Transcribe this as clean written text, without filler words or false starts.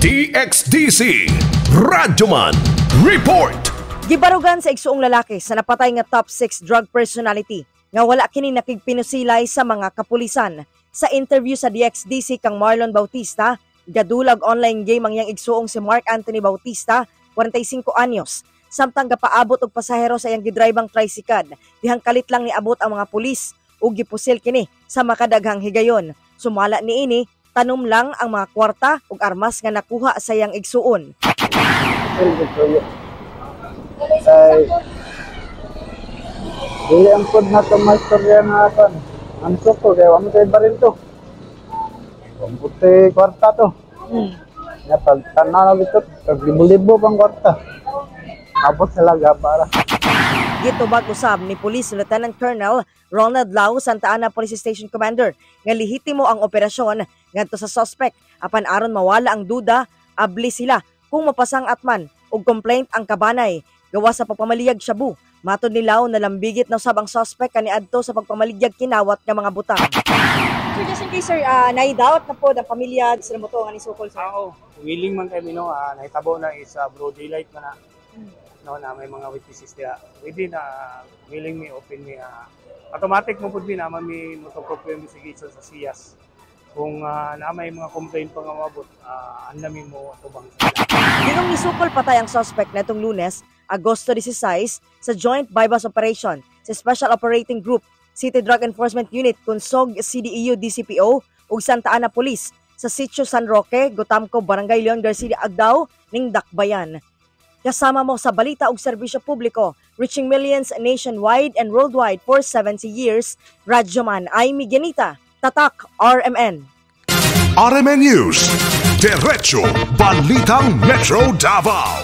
DXDC Radyoman Report. Gibarugan sa igsuong lalaki sa napatay nga top 6 drug personality nga wala kini nakigpinusilay sa mga kapulisan. Sa interview sa DXDC kang Marlon Bautista, gadulag online game ang iyang igsuong si Mark Anthony Bautista, 45 anyos. Samtang gapaabot og pasahero sa iyang gidribang tricycle, dihang kalit lang niabot ang mga pulis ug gipusil kini sa makadaghang higayon. Sumala niini, tanom lang ang mga kwarta ug armas nga nakuha sa iyang igsuon. Ay, dili ang pod na ito maistorya nga kan. Ang suko, kaya wala mo tayo baril to. Wala mo tayo kwarta to. Ya, pag tanan na dito, pag libo-libo pang kwarta. Abot sila gabara. Gitubag usab ni Police Lieutenant Colonel Ronald Lau, Santa Ana Police Station Commander, nga lehitimo ang operasyon ngadto sa suspect apan aron mawala ang duda, abli sila kung mapasang-at man og complaint ang kabanay gawa sa pagpamaligyag shabu. Matod ni Lau, nalambigit na usab ang suspect kaniadto sa pagpamaligyag kinawat nga mga butang. Sir, just in case, sir, na-doubt na po ng pamilya sila mo to nga ni Sukol, sir. Oo, willing man kami, no, nahitabo na is broad daylight man na, no, na may mga witnesses diha. Pwede na willing mi open mi, automatic mo pud mi naman mi moto proprio investigation sa CIAS. Kung na may mga complaint pa nga mabot, andami mo atubang sa ila. Gingong nisukol patay ang suspect netong Lunes, Agosto 16, sa Joint Buy-Bust Operation sa Special Operating Group, City Drug Enforcement Unit, Kunsog CDEU DCPO ug Santa Ana Police sa Sitio San Roque, Gotamco, Barangay Leon Garcia, Agdao, ning Dakbayan. Kasama mo sa balita ug serbisyo publiko, reaching millions nationwide and worldwide for 70 years, Radyoman Amy Ganita, Tatak RMN. RMN News. Diretso Balitang Metro Davao.